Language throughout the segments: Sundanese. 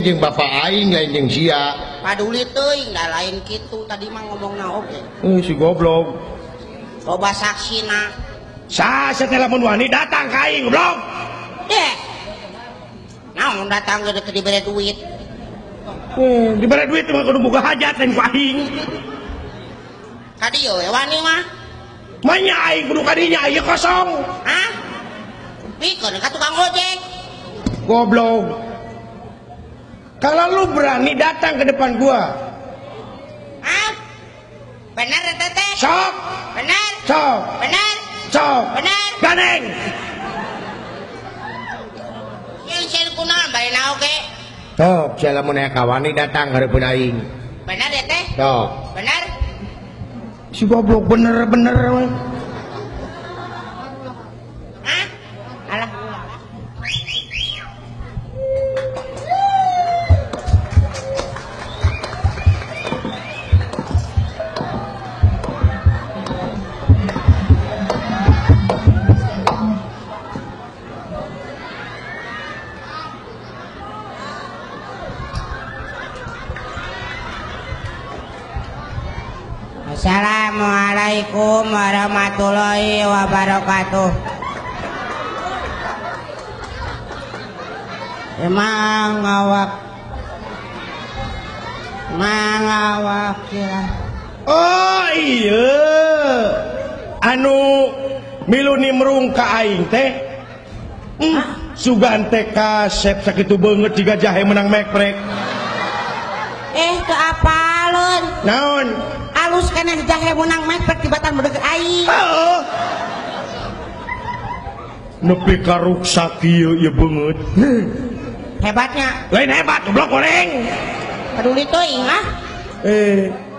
Jeung bapak aing lain jeung sia. Paduli teuing da lain kitu tadi mah ngomongna oge. Si goblok. Loba saksina. Sa teh lamun wani datang ka aing goblok. Deh. Naon datang ge dibere duit. Dibere duit mah kudu boga hajat lain ku aing. Ka dieu we wani mah. Manya aing kudu ka dinya ieu kosong. Hah? Pikeun ka tukang ojek. Goblok. Kalau lu berani datang ke depan gua. Hah? Benar teteh? Sok. Benar. Sok. Benar. Sok. Benar. Ganeng. Yang sieun kunaon bari na oge? Sok, sia lamun aya kawani datang hareupeun aing. Benar teteh? Sok. Benar. Si goblok bener-bener. Hah? Alah. Assalamualaikum warahmatullahi wabarakatuh. Emang awak ya. Oh iya, anu milu nimrung ka aing teh. Sugan teh kasep sakitu beungeut jiga jahe menang mekrek. Ke apalun? Naon? Alus keneh jahe menang mekrek tibatan bedeg aing. Heeh. Nepi ka ruksak ieu ieu beungeut. Hebatnya. Lain hebat goblok goreng. Peduli teuing ah.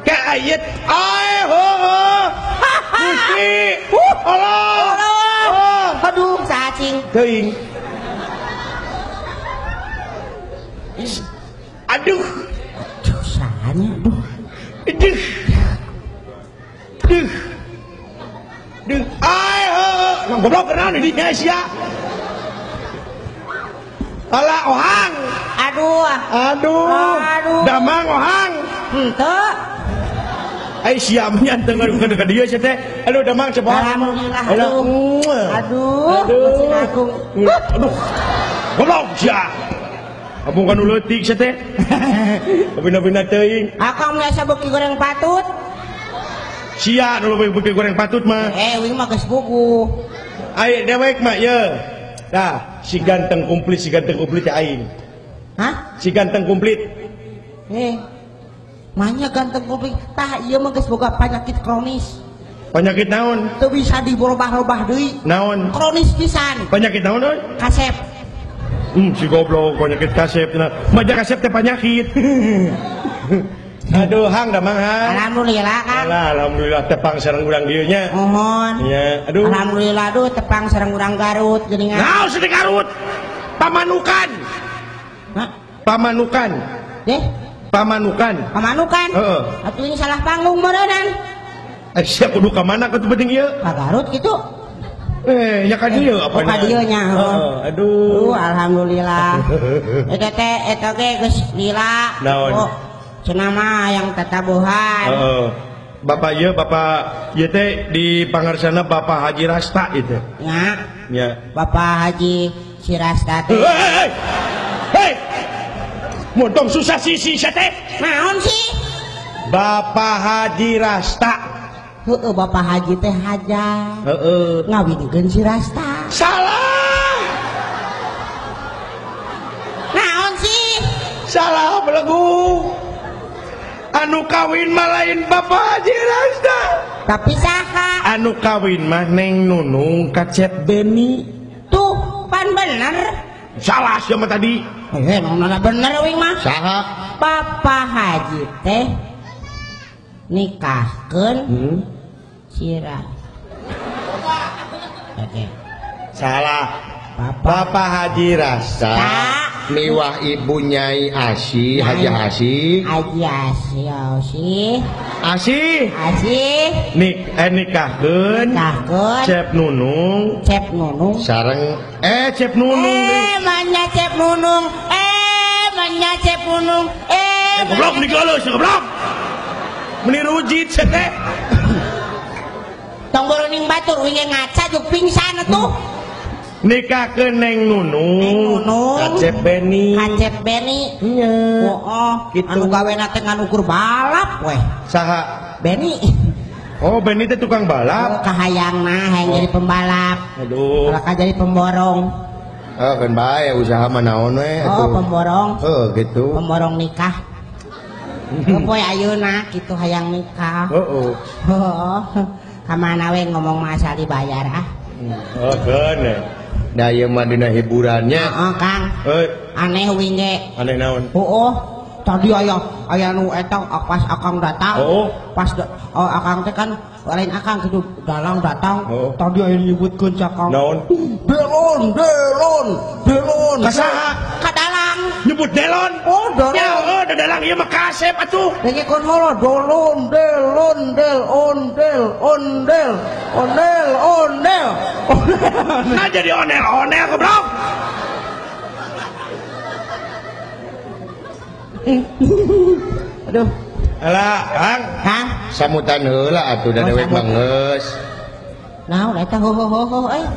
Ka ayet ae heuh. Gusti. Allah. Aduh, cacing. Teuing. Aduh. Aduh, sahanya aduh. Aduh. Duh. Duh. Ae heuh. Nang goblok kenaon di dinya sia. Alah ohang. Aduh. Aduh. Aduh. Damang ohang. Henteu. Ai sia mah nyanteung ka dieu sia teh. Aduh damang coba. Alhamdulillah. Aduh. Aduh. Aduh. Aduh. Goblok sia. Abung kanu leutik sia teh. Bina-bina teuing. Akang biasa beuki goreng patut. Sia nu beuki goreng patut mah. Wing mah geus buku. Ai dewek mah ye. Dah, si ganteng komplit teh aing. Hah? Si ganteng komplit. Manya ganteng komplit. Tah ieu mah geus boga penyakit kronis. Penyakit naon? Teu bisa dirobah-robah deui. Naon? Kronis pisan. Penyakit naon euy? Kasep. Si goblok penyakit kasep cenah. Maja kasep teh penyakit. Aduh hang damang hang. Alhamdulillah Kang. Alah, alhamdulillah tepang sareng urang dieu nya. Mohon. Nya, aduh. Alhamdulillah aduh tepang sareng urang Garut geuningan. Naon sih di Garut? Pamanukan. Hah? Pamanukan. Deh. Pamanukan. Pamanukan? Heeh. Atuh ini salah panggung meureunnan. Sia kudu ka mana kitu penting ieu? Ka Garut kitu. Ya ka dieu apa nya? Ka dieu nya. Heeh, aduh. Alhamdulillah. Eta teh eta ge geus lila. Naon? Oh. Cenah mah yang tatabuhan. Heeh. Bapak ieu, bapak ieu teh di pangarsana Bapak Haji Rasta ieu teh. Nya. Nya. Bapak Haji si Rasta teh. Hei. Hei. Montong susah sisi sia teh. Naon sih? Bapak Haji Rasta. Heeh, Bapak Haji teh haja. Heeh. Ngawinkeun si Rasta. Salah. Naon sih? Salah belegu. Anu kawin mah lain Bapak Haji Rasta. Tapi saha? Anu kawin mah Neng Nunung ka Cep Beni. Tuh, pan bener. Salah sia mah tadi. Nona bener wing mah. Saha? Bapak Haji teh nikahkeun sirah. Oke. Salah. Bapak Haji Rasta. Miwah ibu Nyai Asih, Haji Asih. Haji Asih, Asih. Asih. Asih. Nikahkeun. Nikahkeun. Cep Nunung. Cep Nunung. Sareng Cep Nunung. Manya Cep Nunung. Manya Cep Nunung. Goblok digeuleuh si goblok. Meni rujit sia teh. Tong boroning batur uing ngaca juk pingsan atuh. Nikahkeun Neng Nunung. Kacep Beni. Kacep Beni. Nya. Heeh, gitu. Anu gawena teh ngan ukur balap weh. Saha? Beni. Oh, Beni teh tukang balap. Oh, kahayangna hayang jadi pembalap. Aduh. Kalau jadi pemborong. Oh, kan bae usaha mah naon we atuh. Oh, pemborong. Heuh, gitu. Pemborong nikah. Poe ayeuna kitu hayang nikah. Heeh. Heeh. Ka mana we ngomong mah asal dibayar ah. Oh, keun. Da ieu mah dina hiburannya. Heeh, Kang. Heuy. Aneh uing ge. Aneh naon? Heeh. Tadi aya nu eta pas akang datang. Oh. Pas akang teh kan lain akang kitu dalang datang. Oh. Tadi aya nyebutkeun cakang. Naon? Delon, delon, delon. Ka saha? Ka dalang. Nyebut delon? Oh, delon. Ya, oh, da dalang ieu mah kasep atuh. Dengekeun heula dolon, delon, del, ondel, ondel, ondel, ondel. Nah jadi onel-onel goblok. Aduh. Alah, Kang. Kang. Samutan heula atuh da dewek mah geus. Naon eta ho ho ho ho euy.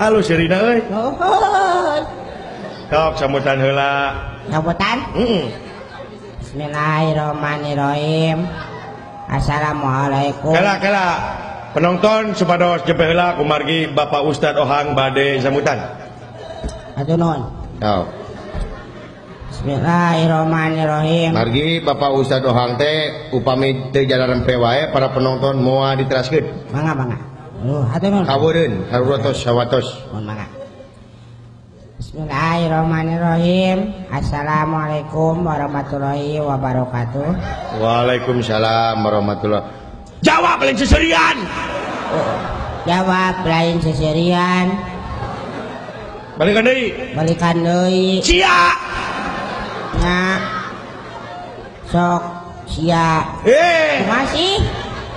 Alus seurina euy. Sok samutan heula. Samutan? Heeh. Bismillahirrahmanirrahim. Assalamualaikum. Kela kela. Penonton supados jepe heula kumargi Bapak Ustad Ohang bade samutan. Atuh nuhun. Sok. Bismillahirrahmanirrahim. Margi Bapak Ustad Ohang teh upami teu jalan rempe wae para penonton moal diteraskeun. Mangga mangga. Hatur nuhun. Kaweureun harurotos sawatos. Mohon mangga. Bismillahirrahmanirrahim. Assalamualaikum warahmatullahi wabarakatuh. Waalaikumsalam warahmatullahi. Jawab lain seserian. Oh, jawab lain seserian. Balikan deui. Balikan deui. Sia. Nya. Sok sia. Masih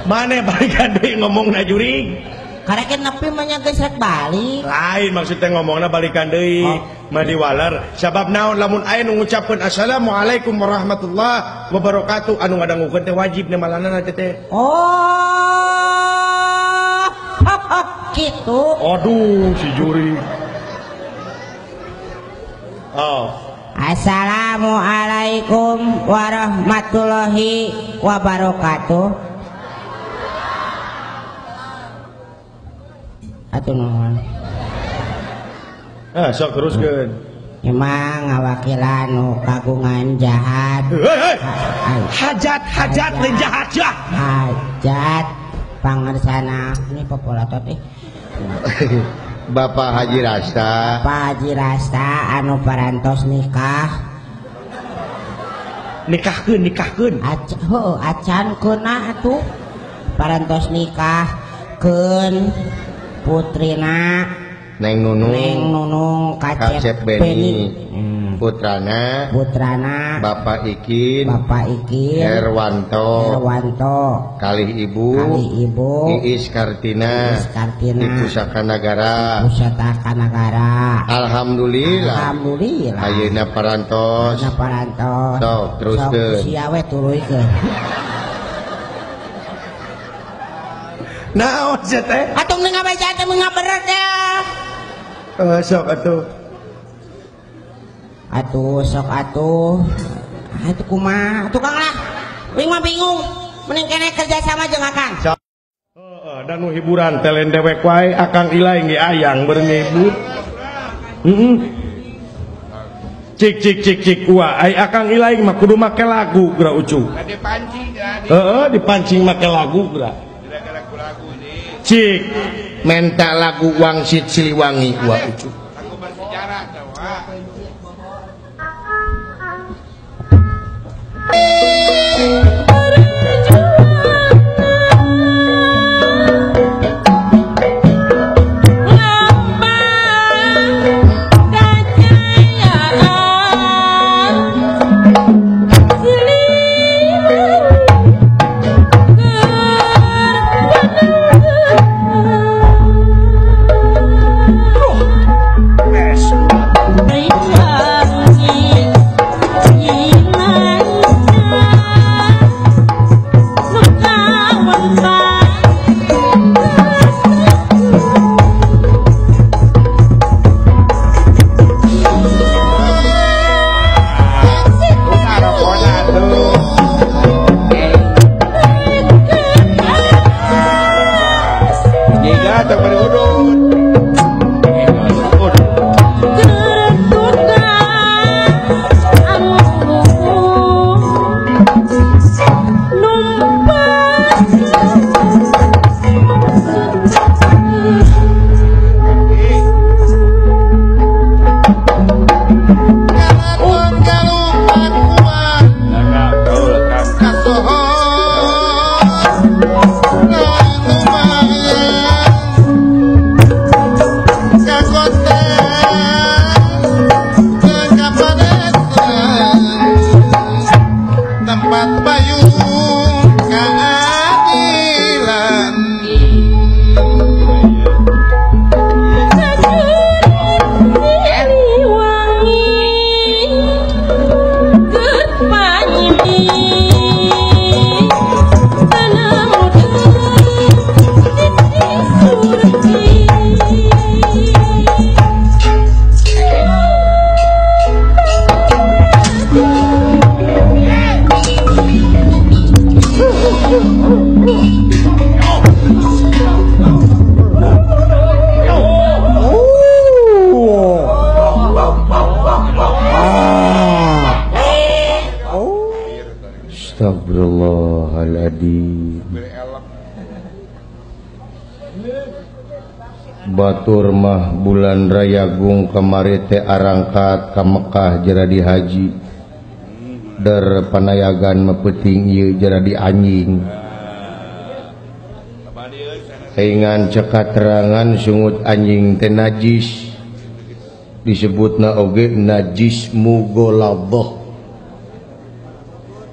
mana balikan deui ngomongna jurig. Karek nepi mah nya geus rek balik. Lain maksudnya ngomongna balikan deui. Oh. Mah diwaler sabab naon lamun aya nu ngucapkeun assalamualaikum warahmatullahi wabarakatuh anu ngadangukeun teh wajib nemalanana teh teh. Oh. Gitu. Aduh si jurig. Oh. Assalamualaikum warahmatullahi wabarakatuh. Atuh nuhun. Ah, sok teruskeun. Emang ngawakilan nu kagungan jahat. Hei, hei. Hajat, hajat lain jahat ya. Hajat pangersana ini popolatot ih. Bapak Haji Rasta. Bapak Haji Rasta anu parantos nikah. Nikahkeun, nikahkeun. Heuh, acan keuna atuh. Parantos nikahkeun putrina Neng Nunung. Neng Nunung Kacep Beni. Putrana. Putrana Bapak Ikin. Bapak Ikin Herwanto. Herwanto. Kalih Ibu. Kalih Ibu Iis Kartina. Iis Kartina. Di Pusaka Nagara. Pusaka Nagara. Alhamdulillah. Alhamdulillah. Ayeuna parantos. Ayeuna parantos. Sok teruskeun. Sok sia we tuluykeun. Naon sia teh? Atuh mending ngabaca teh mengaberet ya. Sok atuh. Atuh sok atuh. Atuh kumaha? Atuh Kang lah. Wing mah bingung. Mending kene kerja sama jeung Akang. Heeh, dan nu hiburan telen dewek wae Akang Ilai ge ayang beureum ngibur. Heeh. Cik cik cik cik wah ai Akang Ilai mah kudu make lagu geura ucu. Dipancing Heeh, dipancing make lagu geura. Cik menta lagu Wangsit Siliwangi wah ucu. Lagu bersejarah teh wah. Astagfirullahaladzim. Batur mah bulan Rayagung kamari teh arangkat ka Mekah jadi haji. Der panayagan mepeuting ieu jadi anjing. Saingan cekaterangan sungut anjing teh najis. Disebutna oge najis mughaladzah.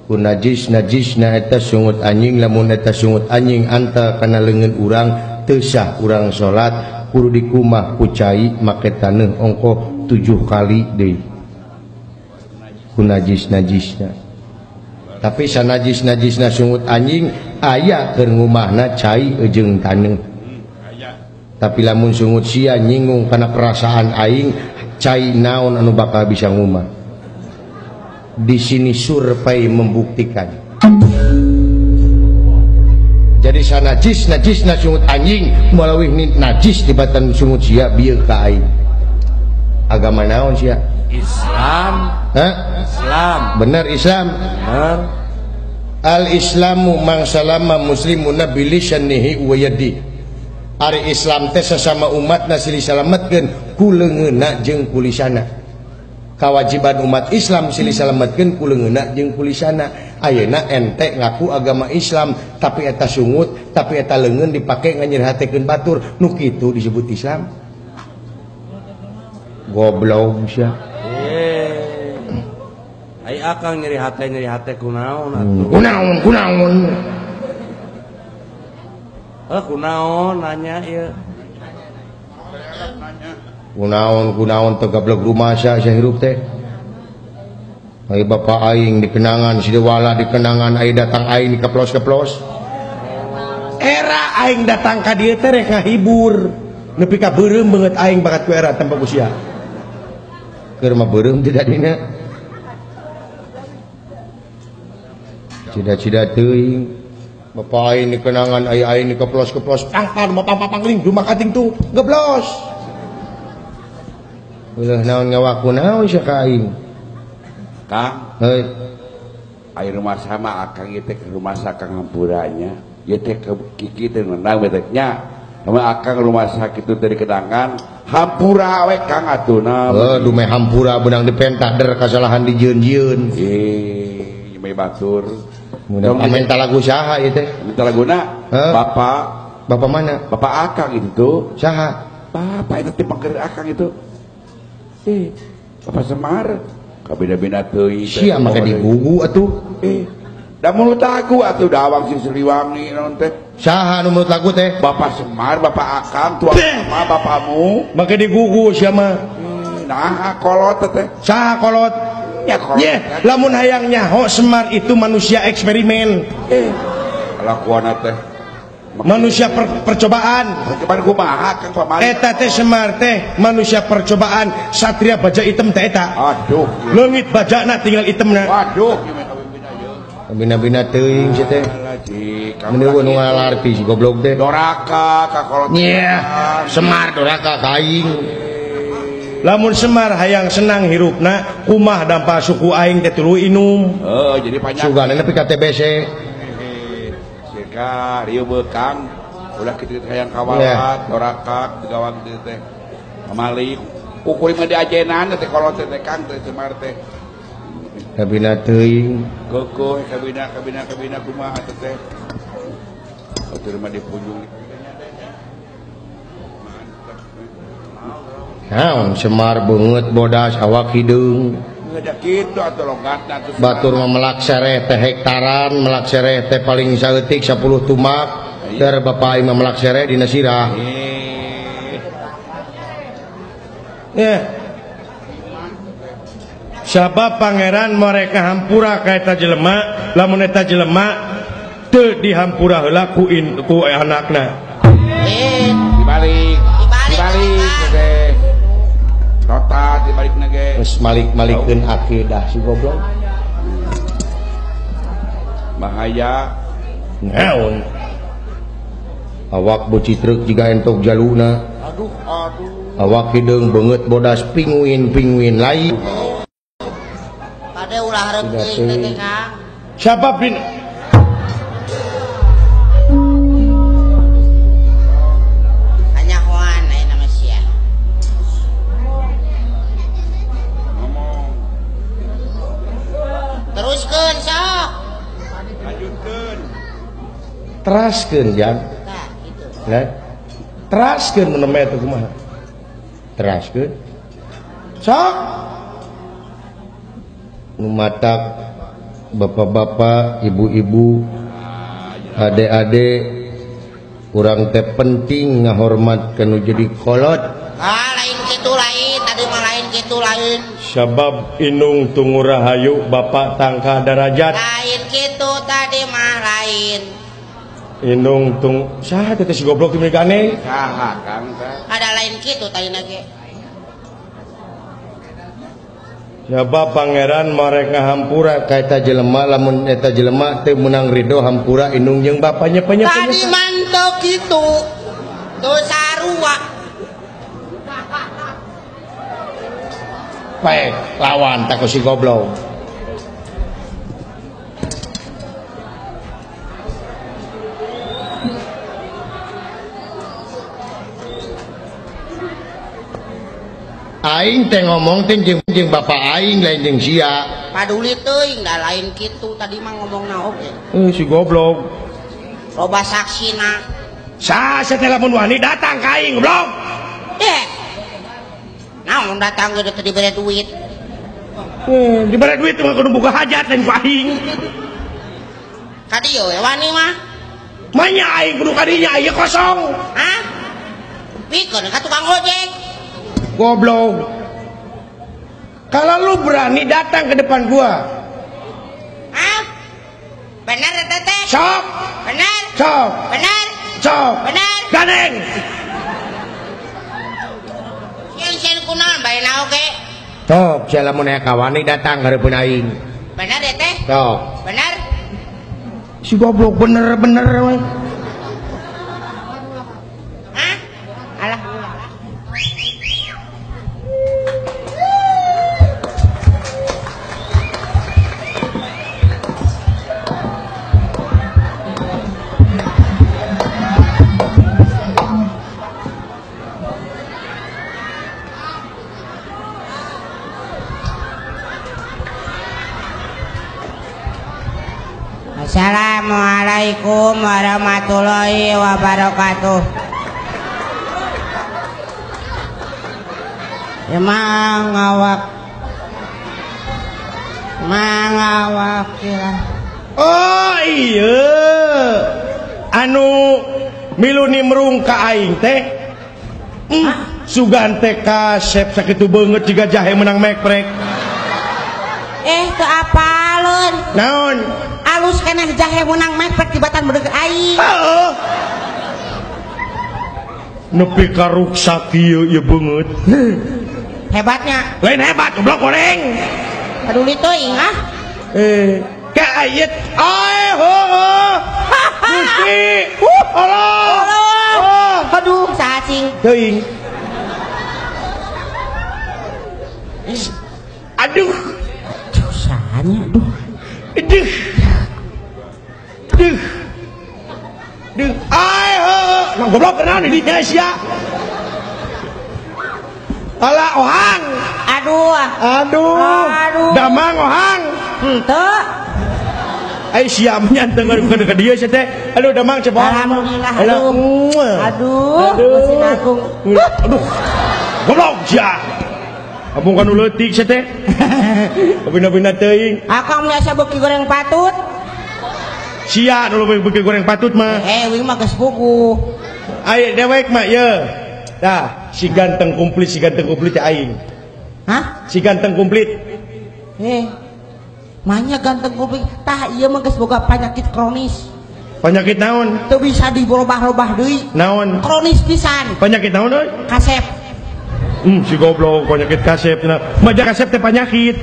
Ku najis najisna eta sungut anjing, lamun eta sungut anjing anta kana leungeun urang teu sah urang salat, kudu dikumah ku cai make taneuh ongkoh 7 kali deui. Ku najis najisna. Tapi sanajis najisna sungut anjing aya keur ngumahna cai jeung taneuh. Tapi lamun sungut sia nyinggung kana perasaan aing, cai naon anu bakal bisa ngumah. Di sini survei membuktikan. Jadi sanajis najisna sungut anjing malawih najis dibatan sungut sia bieu ka aing. Agama naon sia? Islam. Hah? Islam. Bener Islam. Bener. Al Islamu mangsalama muslimuna bilisanihi wa yadi. Ari Islam teh sesama umatna silih salametkeun ku leungeunna jeung ku lisana. Kawajiban umat Islam silih salametkeun ku leungeunna jeung ku lisana. Ayeuna ente ngaku agama Islam tapi eta sungut, tapi eta leungeun dipake nganyerhatekeun batur, nu kitu disebut Islam. Goblok sia. Ai akang nyeri hate kunaon atuh. Kunaon kunaon. Heuh kunaon nanya ieu. Kunaon kunaon teu gablek rumasa sia hirup teh. Ai bapa aing dikenangan si Dewala dikenangan ai datang aing dikeplos-keplos. Era aing datang ka dieu teh rek ngahibur. Nepi ka beureum beungeut aing bakat ku era tanpa ku sia. Keur mah beureum teh dadina. Cida-cida teuing. Bapak aing dikenangan ai aing dikeplos-keplos pangpang pangpang ling rumah kating tuh geblos. Ulah naon ngawaku naon sia ka aing. Kang, heuy. Ai rumah sama akang ieu teh ke rumah sakang hampuranya. Ieu teh ke kiki teh nendang we teh nya. Lamun akang rumah sakit teh dikenangan hampura we Kang atuh-na. Heuh, dumeh hampura beunang dipentah der kasalahan dijieun-jieun. Ih, meh batur. Mun minta lagu saha ieu teh? Minta laguna? Bapak. Bapak mana? Bapak akang itu tuh. Saha? Bapak itu teh pangker akang itu. Bapak Semar. Kabina-bina teuing. Sia make digugu atuh. Da mulut lagu atuh dawang si Siliwangi naon teh. Saha nu mulut lagu teh? Bapak Semar, bapak akang, tuang sama bapamu. Make digugu sia mah. Nah, kolot teh. Saha kolot? Ya kolot. Yeah, lamun hayang nyaho Semar itu manusia eksperimen. Kelakuanna teh. Manusia percobaan. Percobaan kumaha Kang pamali? Eta teh Semar teh manusia percobaan, satria baja hitam teh eta. Aduh. Leungit bajana tinggal hitamna. Waduh. Bina-bina teuing si teh. Mun nu ngalarti si goblok teh. Doraka ka kolot. Nyeh, Semar doraka ka aing. Lamun Semar hayang senang hirupna, kumah dampa suku aing teh tuluy inum. Heuh, jadi panjang. Sugana nepi ka TBC. Sirka rieu beukang ulah kitu hayang kawalat, doraka gawang kitu teh. Pamali kukuring mah diajenan teh kolot teh Kang teh Semar teh. Kabina teuing. Keukuh kabina kabina kabina kumaha teh. Batur mah dipunjung. Naon Semar beungeut bodas awak hideung. Kitu atuh logatna atuh. Batur mah melak sereh teh hektaran, melak sereh teh paling saeutik 10 tumak. Der bapak aing mah melak sereh dina sirah. Ya. Sabab pangeran mereka hampura ka eta jelema, lamun eta jelema teu dihampura heula ku ku anakna. Dibalik. Dibalik teh. Total dibalik nage. Geus malik-malikeun akidah si goblok. Bahaya. Naon? Awak beuci truk jiga entok jaluna. Aduh, aduh. Awak hideung beungeut bodas pinguin-pinguin lain. Pade ulah hareup teuing teh Kang. Siapa bin Kanyahoan aya nama sia. Ngomong. Teruskeun sok. Lanjutkeun. Teraskeun jang. Tah kitu. Nah. Teraskeun mun nembe teh kumaha? Teraskeun. Sok. Nu matak bapak-bapak, ibu-ibu, adik-adik, urang teh penting ngahormat ka nu jadi kolot. Ah, lain kitu lain, tadi mah lain kitu lain. Sabab inung tungu rahayu bapak tangka darajat. Lain kitu tadi mah lain. Inung tung saha teh si goblok teh gane? Saha Kang teh? Ada lain kitu tadi ge. Sabab pangeran marek ngahampura ka eta jelema lamun eta jelema teu meunang ridho hampura indung jeung bapanya panya tadi manteu kitu tuh sarua pae lawan tak ku si goblok. Aing teh ngomong teh jeung bapak aing lain jeung sia. Paduli teuing da lain kitu tadi mah ngomongna oge. Si goblok. Loba saksina. Sa teh lamun wani datang ka aing goblok. Eh. Naon datang ge teu dibere duit. Dibere duit mah kudu buka hajat lain ku aing. Ka dieu we wani mah. Manya aing kudu ka dinya ieu kosong. Hah? Pikeun ka tukang ojek. Goblok. Kalau lu berani datang ke depan gua. Hah? Benar teteh? Sok. Benar. Sok. Benar. Sok. Benar. Ganeng. Sieun kunaon bae na oge. Sok, sia lamun aya kawani datang hareupeun aing. Benar teteh? Sok. Benar. Si goblok bener-bener we. Hah? Alah. Assalamualaikum warahmatullahi wabarakatuh. Emang awak ya. Oh iya, anu milu nimrung ka aing teh. Sugan teh kasep sakitu beungeut jiga jahe menang meprek. Teu apaleun. Naon? Alus keneh jahe menang mepek tibatan beudeg aing. Heeh. Nepi ka ruksak ieu ieu beungeut. Hebatnya. Lain hebat goblok goreng. Paduli teuing ah. Ka ayet ae heueuh. Gusti. Allah. Allah. Aduh, saha cing? Teuing. Aduh. Aduh, sahanya aduh. Aduh. Duh. Duh. Ai heueuh. Nang goblok kenaon di dinya sia. Alah ohang. Aduh. Aduh. Aduh. Damang ohang. Henteu. Ai sia mah nyanteung ka dieu sia teh. Aduh damang cepot. Alhamdulillah. Aduh. Aduh. Gusti Agung. Aduh. Goblok sia. Abung kanu leutik sia teh. Bina-bina teuing. Akang biasa beuki goreng patut. Sia nu beuki goreng patut mah. Wing mah geus puguh. Ai dewek mah ye. Tah, si ganteng komplit, si ganteng komplit teh aing. Hah? Si ganteng komplit. Manya ganteng komplit. Tah ieu mah geus boga penyakit kronis. Penyakit naon? Teu bisa dirobah-robah deui. Naon? Kronis pisan. Penyakit naon euy? Kasep. Si goblok penyakit kasep cenah. Maja kasep teh penyakit.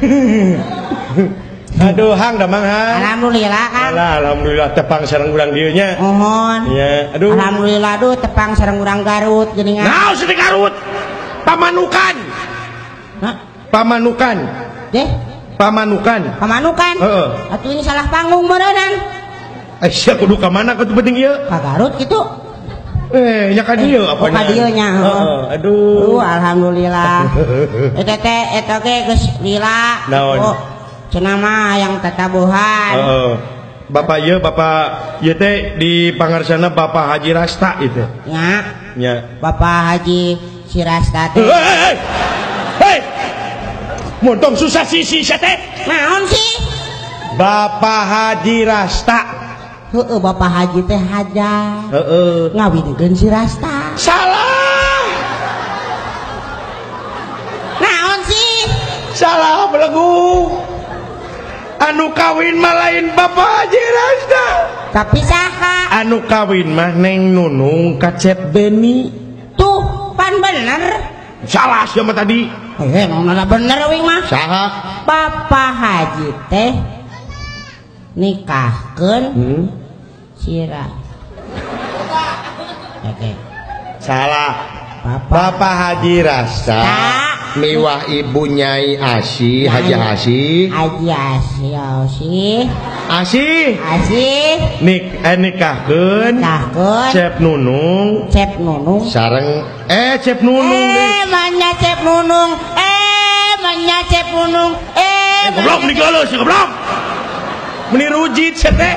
Aduh hang damang hang. Alhamdulillah Kang. Alah, alhamdulillah tepang sareng urang dieu nya. Mohon. Iya, aduh. Alhamdulillah aduh tepang sareng urang Garut geuningan. Naon sih Garut? Pamanukan. Hah? Pamanukan. Deh. Pamanukan. Pamanukan. Heeh. Atuh ini salah panggung meureunang. Sia kudu ka mana kudu penting ieu? Ka Garut kitu. Nya ka dieu apa nya? Ka dieu nya. Heeh, aduh. Alhamdulillah. Eta teh eta ge geus lila. Naon? Cenah mah hayang tatabuhan. Heeh. Bapak ieu bapak ieu teh di pangarsana Bapak Haji Rasta ieu teh. Nya. Nya. Bapak Haji si Rasta teh. Hei! Hei! Montong susah sisi sia teh. Naon sih? Bapak Haji Rasta. Heeh, Bapak Haji teh haja. Heeh. Ngawinkeun si Rasta. Salah. Naon sih? Salah belegu. Anu kawin mah lain Bapak Haji Rasta. Tapi saha? Anu kawin mah Neng Nunung Kacep Beni. Tuh, pan bener. Salah sia mah tadi. Naon bener wing mah. Saha? Bapak Haji teh nikahkeun sira. Oke. Salah. Bapak Haji Rasta miwah ibu Nyai Asih, Haji Asih. Haji Asih, Asih. Asih. Asih. Nikahkeun. Nikahkeun. Cep Nunung. Cep Nunung. Sareng Cep Nunung. Manya Cep Nunung. Manya Cep Nunung. Goblok meni geuleuh si goblok. Meni rujit sia teh.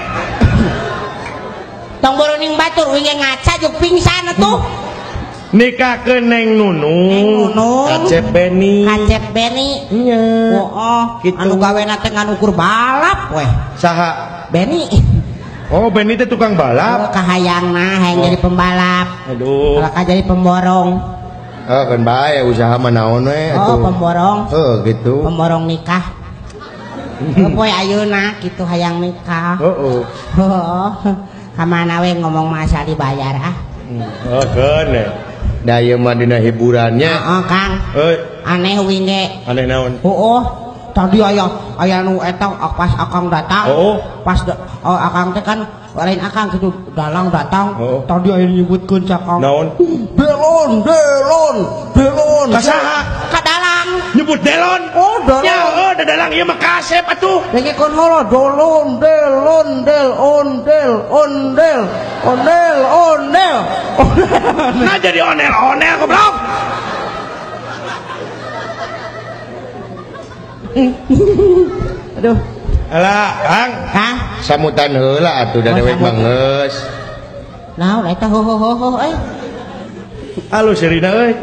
Tong boroning batur wing ngaca jeung pingsan atuh. Nikahkeun Neng Nunung, Kacep Beni. Kacep Beni. Nya. Heeh, gitu. Anu gawena teh ngan ukur balap weh. Saha? Beni. Oh, Beni teh tukang balap. Oh, kahayangna hayang jadi pembalap. Aduh. Kalau jadi pemborong. Oh, kan bae usaha mah naon we atuh. Oh, pemborong. Heuh, gitu. Pemborong nikah. Poe ayeuna kitu hayang nikah. Heeh. Heeh. Ka mana we ngomong mah asal dibayar ah. Oh, keun. Da ieu mah dina hiburannya. Heeh, Kang. Aneh wing ge. Aneh naon? Heeh. Tadi aya nu eta pas akang datang. Heeh. Pas akang teh kan lain akang kitu dalang datang. Tadi aya nyebutkeun cakang. Naon? Delon, delon, delon. Ka saha? Ka dalang. Nyebut delon? Oh, dalang. Ya, heuh, da dalang ieu mah kasep atuh. Dengekeun heula dolon, delon, del, ondel, ondel, ondel, ondel. Nah jadi onel-onel goblok. Aduh. Alah, Kang. Kang. Samutan heula atuh da dewek mah geus. Naon eta ho ho ho ho euy. Alus seurina euy.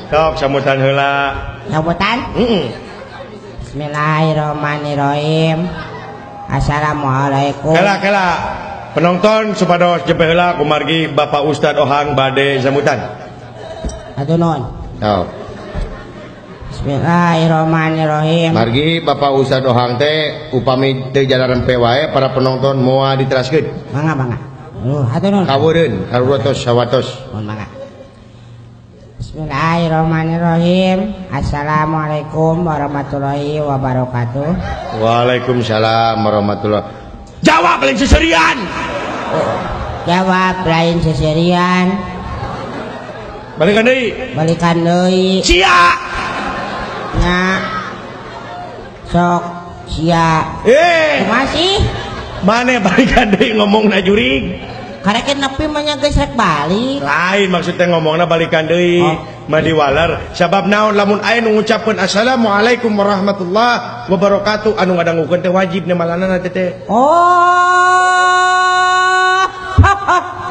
Sok samutan heula. Samutan? Heeh. Bismillahirrahmanirrahim. Assalamualaikum. Kela kela. Penonton supados jepe heula kumargi Bapak Ustad Ohang bade samutan. Atuh nuhun. Sok. Bismillahirrahmanirrahim. Margi Bapak Ustad Ohang teh upami teu jalan wae para penonton moal diteraskeun. Mangga mangga. Hatur nuhun. Kaweureun karuatos sawatos. Mohon mangga. Bismillahirrahmanirrahim. Assalamualaikum warahmatullahi wabarakatuh. Waalaikumsalam warahmatullahi. Jawab lain seserian. Jawab lain seserian. Balikan deui. Balikan deui. Sia. Nya. Sok sia. Kumaha sih? Mane balikan deui ngomongna jurig. Karek nepi mah nya geus rek balik. Lain maksudnya ngomongna balikan deui. Oh. Madi waler sabab naon lamun aya nu ngucapkeun assalamualaikum warahmatullahi wabarakatuh anu ngadangukeun teh wajib nemalanana teh teh. Oh.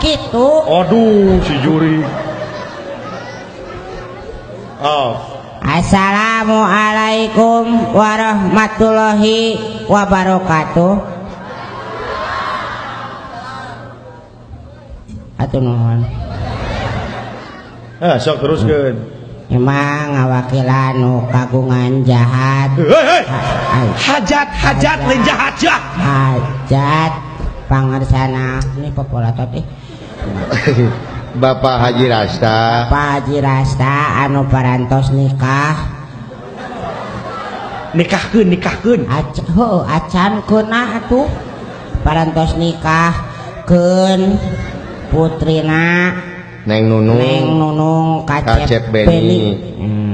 Kitu. Aduh si jurig. Oh. Assalamualaikum warahmatullahi wabarakatuh. Atuh nuhun. Ah, sok teruskeun. Emang ngawakilan nu kagungan jahat. Hei, hajat, hajat lain jahat ya. Hajat pangersana ini popolatot ih. Bapak Haji Rasta. Bapak Haji Rasta anu parantos nikah. Nikahkeun, nikahkeun. Heuh, acan keuna atuh. Parantos nikahkeun putrina Neng Nunung. Neng Nunung Kacep Beni.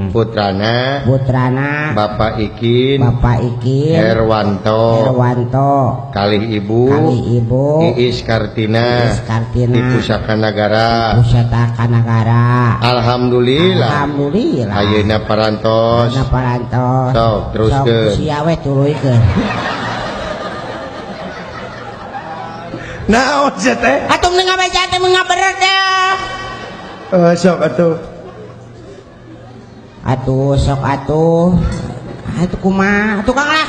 Putrana. Putrana. Bapak Ikin. Bapak Ikin. Herwanto. Herwanto. Kalih Ibu. Kalih Ibu. Iis Kartina. Iis Kartina. Di Pusaka Nagara. Pusaka Nagara. Alhamdulillah. Alhamdulillah. Ayeuna parantos. Ayeuna parantos. Sok teruskeun. Sok sia we tuluykeun. Naon sia teh? Atuh mending ngabaca teh mending ngabener teh. Sok atuh. Atuh sok atuh. Atuh kumaha? Atuh Kang lah.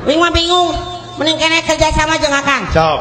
Wing mah bingung. Mending kene kerja sama jeung Akang. Sok.